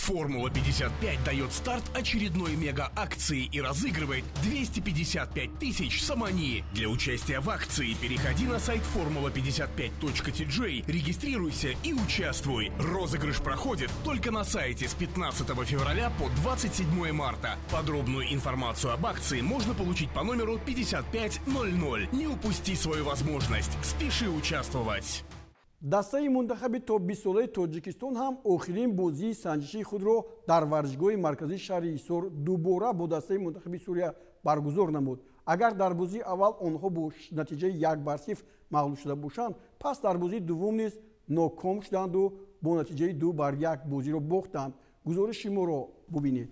Формула-55 дает старт очередной мега-акции и разыгрывает 255 тысяч сомони. Для участия в акции переходи на сайт formula55.tj, регистрируйся и участвуй. Розыгрыш проходит только на сайте с 15 февраля по 27 марта. Подробную информацию об акции можно получить по номеру 5500. Не упусти свою возможность. Спеши участвовать. Дастаи мунтахаби то 20-солаи Тоҷикистон ҳам охирин бозии санҷишии худро дар варзишгоҳи марказии шаҳри Ҳисор дубора бо дастаи мунтахаби Сурия баргузор намуд. Агар дар бозии аввал онҳо бо натиҷаи 1-0 мағлуб шуда бошанд, пас дар бозии дуввум низ ноком шуданду бо натиҷаи 2-1 бозиро бохтанд. Гузориши моро бубинед.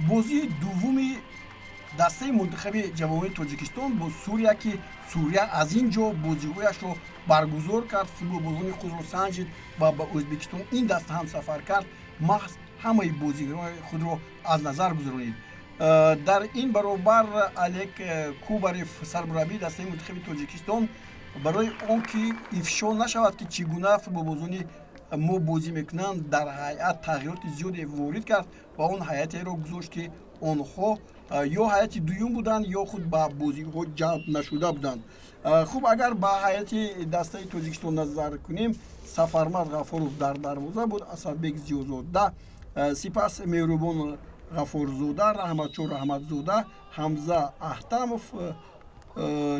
Бозии дуввуми дастаи мунтахаби ҷавонони Тоҷикистон бо Сурия, ки Сурия аз ин ҷо бозиҳояшро баргузор кард, футболбозони худро санҷид ва ба Ӯзбекистон ин даста ҳам сафар кард, маҳз ҳамаи бозиҳои худро аз назар гузаронид. Дар ин баробар Олег Кубарев, сармураббии дастаи мунтахаби Тоҷикистон, барои он ки ифшо нашавад, ки чӣ гуна футболбозони мо бозӣ мекунанд, дар ҳайат тағйироти зиёде ворид кард ва он ҳайатеро гузошт, ки онҳо ё ҳайати дуюм буданд, ё худ ба бозиҳо ҷалб нашуда буданд. Хуб, агар ба ҳайати дастаи Тоҷикистон назар кунем, Сафармад Ғафуров дар дарвоза буд, Асадбек Зиёзода, сипас Меҳрубон Ғафурзода, Раҳматшо Раҳматзода, Ҳамза Аҳтамов,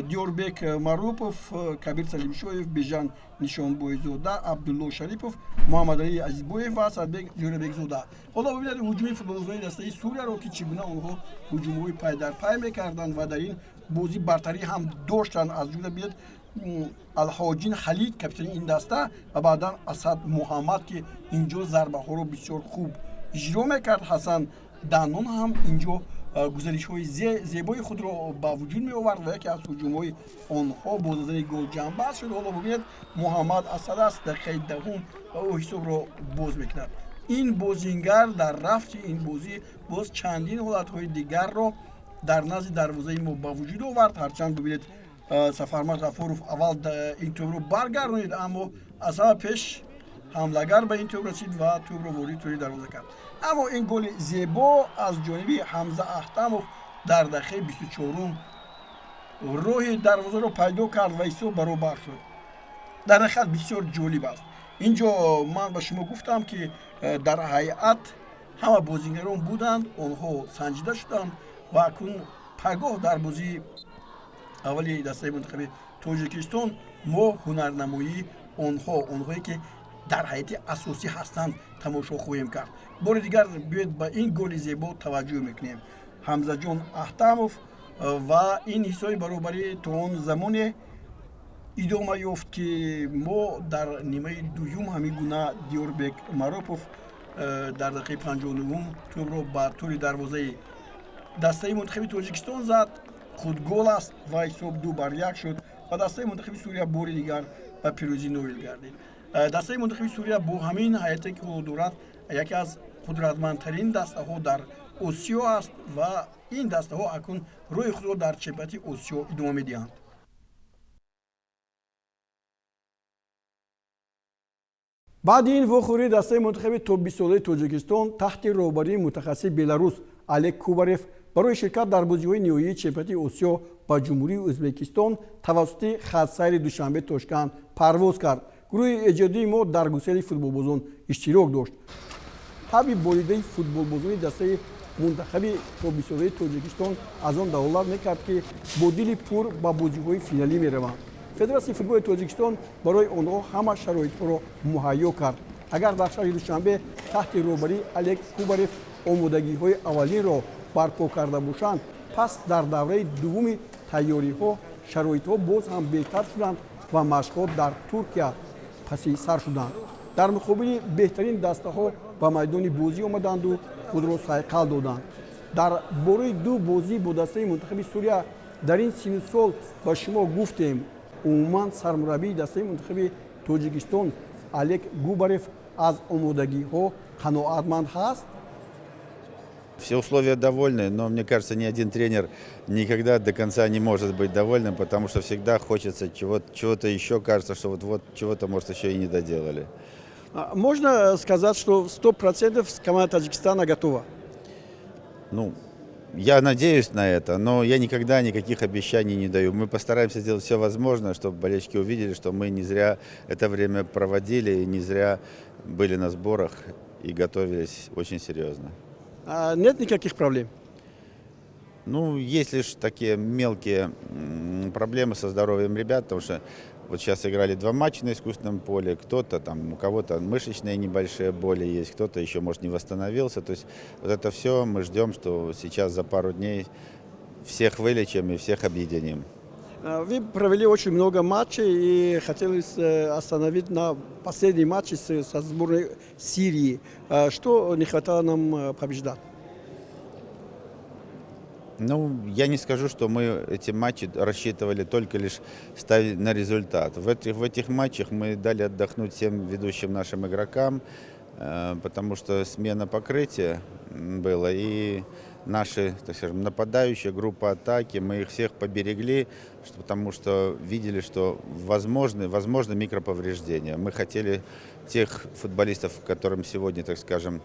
Диёрбек Марупов, Кабир Салимшоев, Бежан Нишонбойзода, Абдулло Шарипов, Муҳаммадалӣ Азизбоев ва Асадбек Ҷӯрабекзода. Ҳоло бибинед ҳуҷуми футболбозони дастаи Сурияро, ки чӣ гуна онҳо ҳуҷумҳои пайдарпай мекарданд ва дар ин бозӣ бартарӣ ҳам доштанд. Аз ҷумла бинед Алҳоҷин Халид, капитани ин даста, ва баъдан Асад Муҳаммад, ки инҷо зарбаҳоро бисёр хуб иҷро мекард. Ҳасан Данон ҳам инҷо гузаришҳои зебои худро ба вуҷуд меовард ва яке аз ҳуҷумҳои онҳо бо задани гол ҷамъбаст шуд. Ҳоло бубинед, Муҳаммад Асад аст, дақиқаи 10 ва ӯ ҳисобро боз мекунад. Ин бозингар дар рафти ин бозӣ боз чандин ҳолатҳои дигарро дар назди дарвозаи мо ба вуҷуд овард. Ҳарчанд бубинед, Сафармад Ғафуров аввал ин тӯбро баргардонид, аммо аз ҳама пеш ҳамлагар ба ин тӯб расид ва тӯбро ворид тӯри дарвоза кард. Аммо ин голи зебо аз ҷониби Ҳамза Аҳтамов дар дақиқаи 24 роҳи дарвозаро пайдо кард ва ҳисоб баробар шуд. Дар ҳақиқат бисёр ҷолиб аст. Ин ҷо ман ба шумо гуфтам, ки дар ҳайат ҳама бозигарон буданд, онҳо санҷида шуданд ва акнун пагоҳ дар бозии аввали дастаи мунтахаби Тоҷикистон мо ҳунарнамоии онҳо, онҳое ки дар ҳайати асосӣ ҳастанд, тамошо хоҳем кард. Бори дигар биёед ба ин голи зебо таваҷҷӯҳ мекунем. Ҳамзаҷон Аҳтамов, ва ин ҳисоби баробарӣ то он замоне идома ёфт, ки мо дар нимаи дуюм ҳамин гуна Диёрбек Маропов дар дақиқаи 59 тӯбро ба тӯри дарвозаи дастаи мунтахаби Тоҷикистон зад. Худ гол аст ва ҳисоб 2-1 шуд ва дастаи мунтахаби Сурия бори дигар ба пирӯзӣ ноил гардид. Дастаи мунтахаби Сурия бо ҳамин ҳайате ки ҳоло дорад, яке аз қудратмандтарин дастаҳо дар Осиё аст ва ин дастаҳо акнун роҳи худро дар чемпионати Осиё идома медиҳанд. Баъди ин вохӯрӣ дастаи мунтахаби то 20-солаи Тоҷикистон таҳти роҳбарии мутахассиси Беларус Олег Кубарев барои ширкат дар бозиҳои ниҳоии чемпионати Осиё ба Ҷумҳурии Ӯзбекистон тавассути хатсайри Душанбе Тошканд парвоз кард. Гурӯҳи эҷодии мо дар гусели футболбозон иштирок дошт. Табъи болидаи футболбозони дастаи мунтахаби то 20-солаи Тоҷикистон аз он далолат мекард, ки бо дили пур ба бозиҳои финалӣ мераванд. Федератсияи футболи Тоҷикистон барои онҳо ҳама шароитҳоро муҳайё кард. Агар дар шаҳри Душанбе таҳти роҳбарии Олег Кубарев омодагиҳои аввалинро барпо карда бошанд, пас дар давраи дуввуми тайёриҳо шароитҳо боз ҳам беҳтар шуданд ва машқҳо дар Туркия паси сар шуданд. Дар муқобили беҳтарин дастаҳо ба майдони бозӣ омаданду худро сайқал доданд. Дар бораи ду бозӣ бо дастаи мунтахаби Сурия дар ин сину сол ба шумо гуфтем. Умуман сармураббии дастаи мунтахаби Тоҷикистон Олег Губарев аз омодагиҳо қаноатманд ҳаст. Все условия довольны, но мне кажется, ни один тренер никогда до конца не может быть довольным, потому что всегда хочется чего-то еще, кажется, что вот-вот чего-то, может, еще и не доделали. Можно сказать, что 100% команда Таджикистана готова? Ну, я надеюсь на это, но я никогда никаких обещаний не даю. Мы постараемся сделать все возможное, чтобы болельщики увидели, что мы не зря это время проводили, и не зря были на сборах и готовились очень серьезно. А нет никаких проблем? Ну, есть лишь такие мелкие проблемы со здоровьем ребят, потому что вот сейчас играли два матча на искусственном поле, кто-то там, у кого-то мышечные небольшие боли есть, кто-то еще, может, не восстановился. То есть вот это все мы ждем, что сейчас за пару дней всех вылечим и всех объединим. Вы провели очень много матчей, и хотелось остановить на последнем матче со сборной Сирии. Что не хватало нам побеждать? Ну, я не скажу, что мы эти матчи рассчитывали только лишь ставить на результат. В этих матчах мы дали отдохнуть всем ведущим нашим игрокам, потому что смена покрытия была, и наши, так скажем, нападающие, группа атаки, мы их всех поберегли, потому что видели, что возможны микроповреждения. Мы хотели тех футболистов, которым сегодня, так скажем,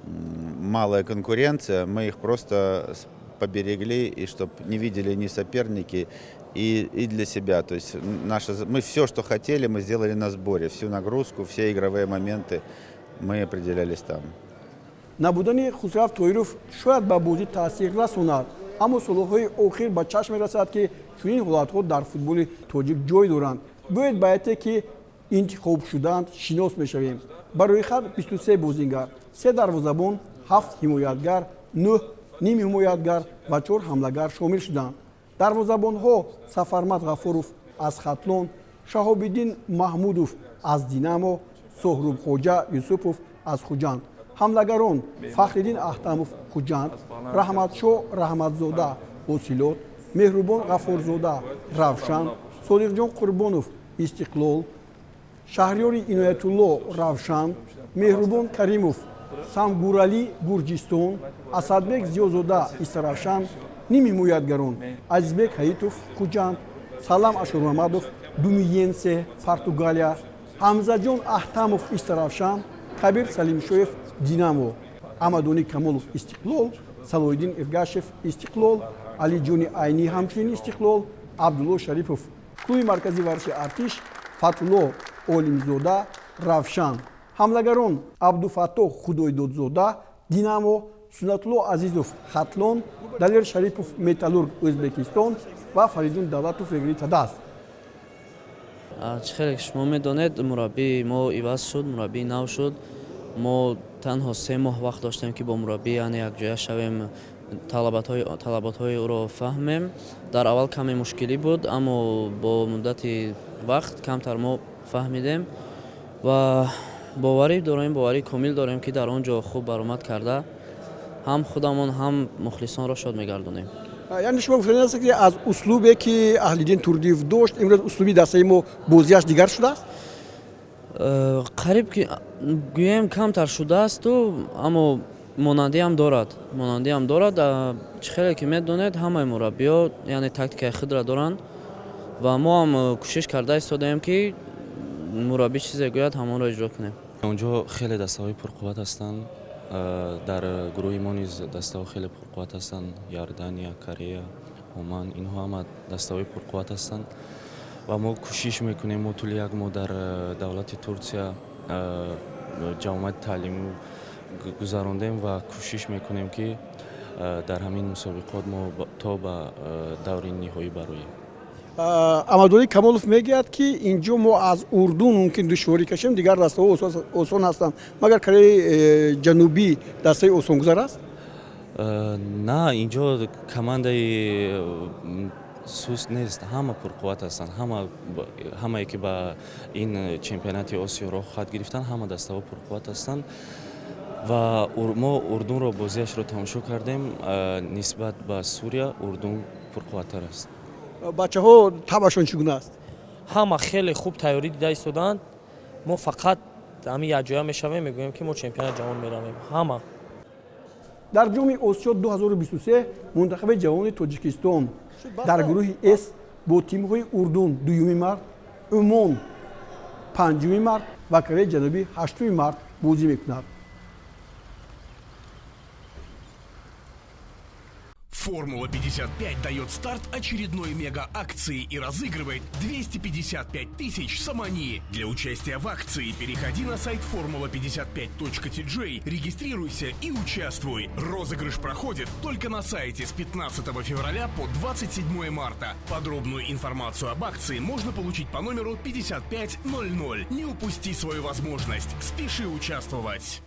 малая конкуренция, мы их просто поберегли, и чтобы не видели ни соперники, и для себя. То есть мы все, что хотели, мы сделали на сборе. Всю нагрузку, все игровые моменты мы определялись там. Набудани Хусрав Тоиров шояд ба бозӣ таъсир расонад, аммо солҳои охир ба чашм мерасад, ки чунин ҳолатҳо дар футболи тоҷик ҷой доранд. Бояд ба ҳайате, ки интихоб шудаанд, шинос мешавем. Ба рӯйхат 23 бозингар, се дарвозабон, ҳафт ҳимоятгар, нӯҳ нимҳимоятгар ва чор ҳамлагар шомил шуданд. Дарвозабонҳо: Сафармад Ғафуров аз Хатлон, Шаҳобиддин Маҳмудов аз Динамо, Соҳрубхоҷа Юсупов аз Хуҷанд. Ҳамлагарон: Фахриддин Аҳтамов, Хуҷанд, Раҳматшоҳ Раҳматзода, Ҳосилот, Меҳрубон Ғаффорзода, Равшан, Содиқҷон Қурбонов, Истиқлол, Шаҳриёри Иноятулло, Равшан, Меҳрубон Каримов, Самгуралӣ, Гурҷистон, Асадбек Зиёзода, Истаравшан. Нимҳимоятгарон: Азизбек Ҳаитов, Хуҷанд, Салам Ашурмамадов, Думиенсе, Португалия, Ҳамзаҷон Аҳтамов, Истаравшан, Кабир Салимшоев, Динамо, Амадони Камолов, Истиқлол, Салоҳиддин Иргашев, Истиқлол, Алиҷони Айнӣ, ҳамчунин Истиқлол, Абдулло Шарипов, Клуби марказии варзиши Артиш, Фатулло Олимзода, Равшан. Ҳамлагарон: Абдуфаттоҳ Худойдодзода, Динамо, Суннатулло Азизов, Хатлон, Далер Шарипов, Металлург, Ӯзбекистон, ва Фаридун Давлатов, Регри ТадАЗ. Чӣ хеле шумо медонед, мураббии мо иваз шуд, мураббии нав шуд. Мо танҳо 3 моҳ вақт доштем, ки бо мураббӣ, яъне якҷоя шавем, талаботҳои ӯро фаҳмем. Дар аввал каме мушкилӣ буд, аммо бо муддати вақт камтар мо фаҳмидем ва боварӣ дорем, боварии комил дорем, ки дар он ҷо хуб баромад карда, ҳам худамон, ҳам мухлисонро шод мегардонем. Яъне шумо гуфтанӣ ҳастед, ки аз услубе, ки Аҳлиддин Турдиев дошт, имрӯз услуби дастаи мо бозиаш дигар шудааст? Қариб ки гӯем, камтар шудаасту, аммо монандиам дорад, монандиам дорад. Чӣ хеле ки медонед, ҳамаи мураббиё, яъне, тактикаи худро доранд ва мо ҳам кӯшиш карда истодаем, ки мураббӣ чизе гӯяд, ҳамонро иҷро кунем. Онҷо хеле дастаҳои пурқувват ҳастанд. Дар гурӯҳи мо низ дастаҳо хеле пурқувват ҳастанд: Иордания, Корея, Оман, инҳо ҳама дастаҳои пурқувват ҳастанд ва мо кӯшиш мекунем. Мо тӯли як моҳ дар давлати Турсия ҷамъомади таълимӣ гузарондем ва кӯшиш мекунем, ки дар ҳамин мусобиқот мо то ба даври ниҳоӣ бароем. Амадони Камолов мегӯяд, ки инҷо мо аз Урдун мумкин душворӣ кашем, дигар дастаҳо осон ҳастанд. Магар Кореяи Ҷанубӣ дастаи осонгузар аст? На, инҷо командаи суст нест, ҳама пурқувват ҳастанд. Ҳамае ки ба ин чемпионати Осиё роҳ хоҳад гирифтанд, ҳама дастаҳо пурқувват ҳастанд ва мо Урдунро бозиашро тамошо кардем. Нисбат ба Сурия Урдун пурқувваттар аст. Бачаҳо табашон чӣ гуна аст? Ҳама хеле хуб тайёрӣ дида истодаанд. Мо фақат ҳамин якҷоя мешавем, мегӯем, ки мо чемпионати ҷаҳон меравем ҳама. Дар Ҷоми Осиё 2023 мунтахаби ҷавони Тоҷикистон дар гурӯҳи С бо тимҳои Урдун дуюми март, Умон панҷуми март. Ва Кореяи Ҷанубӣ 8 март бозӣ мекунад. Формула-55 дает старт очередной мега-акции и разыгрывает 255 тысяч сомони. Для участия в акции переходи на сайт formula55.tj, регистрируйся и участвуй. Розыгрыш проходит только на сайте с 15 февраля по 27 марта. Подробную информацию об акции можно получить по номеру 5500. Не упусти свою возможность. Спеши участвовать.